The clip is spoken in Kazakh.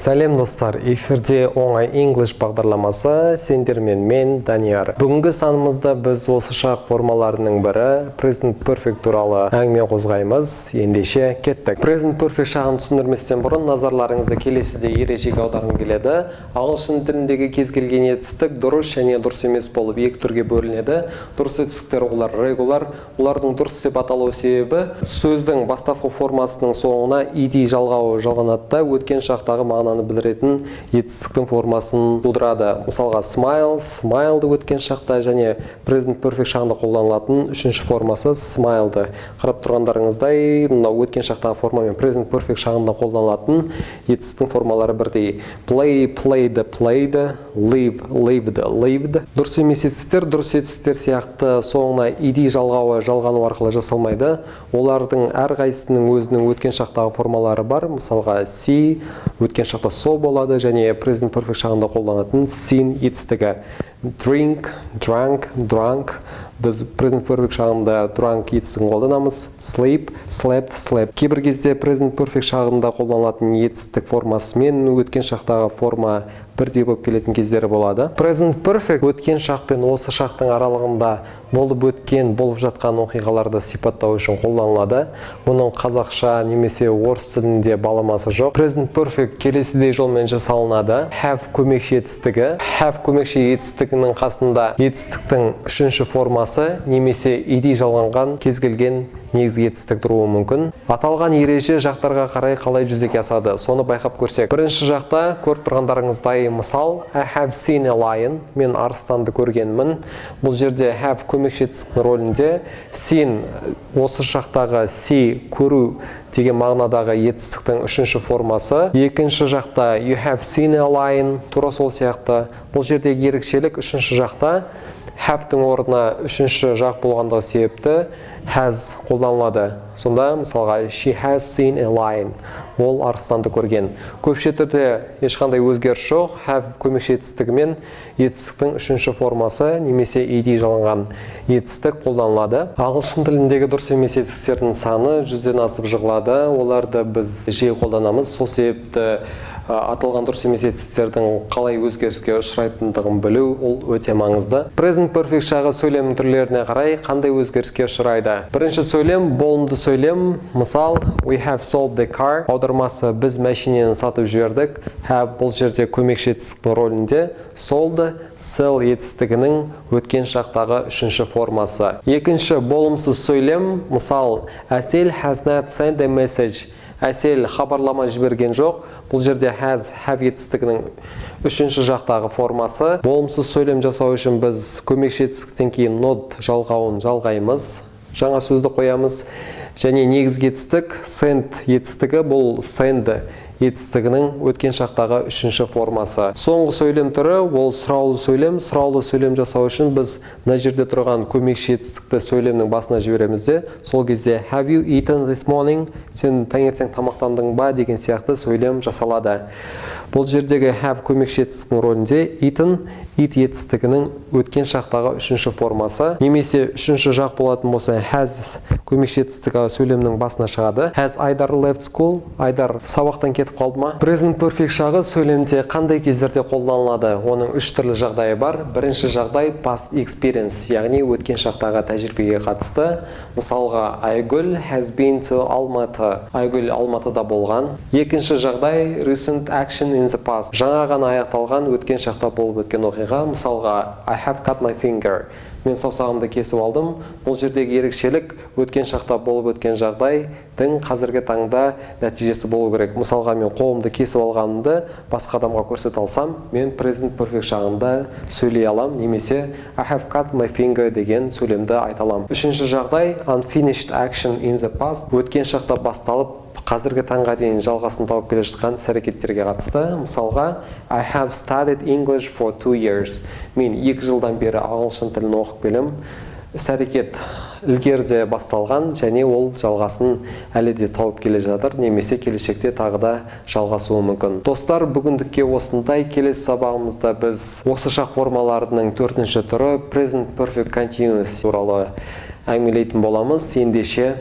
Сәлем, достар! Эфирде «Оңай English» бағдарламасы, сендермен мен, Данияр. Бүгінгі санымызда біз осы шақ формаларының бірі Present Perfect туралы әңгіме қозғаймыз. Ендеше кеттік. Present Perfect шағын түсіндірместен бұрын назарларыңызды келесідей ережеге аударғым келеді. Ағылшын тіліндегі кез келген етістік дұрыс және дұрыс емес болып екі түрге бөлінеді. Дұрыс етістіктер — олар regular. Олардың дұрыс деп аталу себебі сөздің бастапқы формасының соңына ed жалғауы жалғанады да, өткен шақтағы мағынаны білдіретін етістіктің формасын тудырады. Мысалға, smile, smiled өткен шақта және Present Perfect шағында қолданылатын үшінші формасы smiled. Қарап тұрғандарыңыздай, мынау өткен шақтағы форма мен Present Perfect шағында қолданылатын етістіктің формалары бірдей. Play, played, played; live, lived, lived. Дұрыс емес етістіктер дұрыс етістіктер сияқты соңына ed жалғауы жалғану арқылы жасалмайды. Олардың әрқайсысының өзінің өткен шақтағы формалары бар. Мысалға, see өткен шақта saw болады және Present Perfect шағында қолданатын seen етістігі. Drink, drank, drunk. Біз Present Perfect шағында drunk етістігін қолданамыз. Sleep, slept, slept. Кейбір кезде Present Perfect шағында қолданылатын етістік формасы мен өткен шақтағы форма бірдей болып келетін кездері болады. Present Perfect өткен шақ пен осы шақтың аралығында болып өткен, болып жатқан оқиғаларды сипаттау үшін қолданылады. Мұның қазақша немесе орыс тілінде баламасы жоқ. Present Perfect келесідей жолмен жасалынады: have көмекші етістігі, have көмекші етістігінің қасында етістіктің үшінші формасы немесе ed жалғанған кез келген негізгі етістік тұруы мүмкін. Аталған ереже жақтарға қарай қалай жүзеге асады, соны байқап көрсек. Бірінші жақта көріп тұрғандарыңыздай, мысал: I have seen a lion, мен арыстанды көргенмін. Бұл жерде have көмекші етістіктің рөлінде, seen осы жақтағы see, көру деген мағынадағы етістіктің үшінші формасы. Екінші жақта you have seen a lion, тура сол сияқты. Бұл жердегі ерекшелік: үшінші жақта have-тің орнына үшінші жақ болғандығы себепті has қолданылады. Сонда, мысалға, she has seen a lion, ол арыстанды көрген. Көпше түрде ешқандай өзгеріс жоқ: have көмекші етістігімен етістіктің үшінші формасы немесе ed жалғанған етістік қолданылады. Ағылшын тіліндегі дұрыс емес етістіктердің саны 100-ден асып жығылады. Оларды біз жиі қолданамыз. Сол себепті аталған дұрыс емес етістіктердің қалай өзгеріске ұшырайтындығын білу ол өте маңызды. Present Perfect шағы сөйлем түрлеріне қарай қандай өзгеріске ұшырайды? Бірінші сөйлем — болымды сөйлем. Мысал: We have sold the car. Аудармасы: біз мәшинені сатып жібердік. Have бұл жерде көмекші етістіктің рөлінде, sold — sell етістігінің өткен шақтағы үшінші формасы. Екінші болымсыз сөйлем. Мысал: Әсел has not sent a message, Әсел хабарлама жіберген жоқ. Бұл жерде has — have етістігінің үшінші жақтағы формасы. Болымсыз сөйлем жасау үшін біз көмекші етістіктен кейін not жалғауын жалғаймыз, жаңа сөзді қоямыз және негізгі етістік send етістігі, бұл send етістігінің өткен шақтағы үшінші формасы. Соңғы сөйлем түрі — ол сұраулы сөйлем. Сұраулы сөйлем жасау үшін біз мына жерде тұрған көмекші етістікті сөйлемнің басына жібереміз де, сол кезде have you eaten this morning, сен таңертең тамақтандың ба деген сияқты сөйлем жасалады. Бұл жердегі have көмекші етістіктің рөлінде, eaten — eat етістігінің өткен шақтағы үшінші формасы немесе үшінші жақ болатын болса, has көмекші етістігі сөйлемнің басына шығады. Has Айдар left school? Айдар сабақтан кетіп қалды ма? Present Perfect шағы сөйлемде қандай кездерде қолданылады? Оның үш түрлі жағдайы бар. Бірінші жағдай — past experience, яғни өткен шақтағы тәжірибеге қатысты. Мысалға, Айгүл has been to Алматы, Айгүл Алматыда болған. Екінші жағдай — recent action in the past, жаңа ғана аяқталған, өткен шақта болып өткен оқиға. Мысалға, I have cut my finger, мен саусағымды кесіп алдым. Бұл жердегі ерекшелік: өткен шақта болып өткен жағдайдың қазіргі таңда нәтижесі болу керек. Мысалға, мен қолымды кесіп алғанымды басқа адамға көрсете алсам, мен Present Perfect шағында сөйлей аламын немесе I have cut my finger деген сөйлемді айта аламын. Үшінші жағдай — unfinished action in the past, өткен шақта басталып, қазіргі таңға дейін жалғасын тауып келе жатқан іс әрекеттерге қатысты. Мысалға, I have studied English for 2 years, мен 2 жылдан бері ағылшын тілін оқып келемін. Іс әрекет ілгеріде басталған және ол жалғасын әлі де тауып келе жатыр немесе келешекте тағы да жалғасуы мүмкін. Достар, бүгіндікке осындай. Келесі сабағымызда біз осы шақ формаларының төртінші түрі Present Perfect Continuous туралы әңгімелейтін боламыз. Ендеше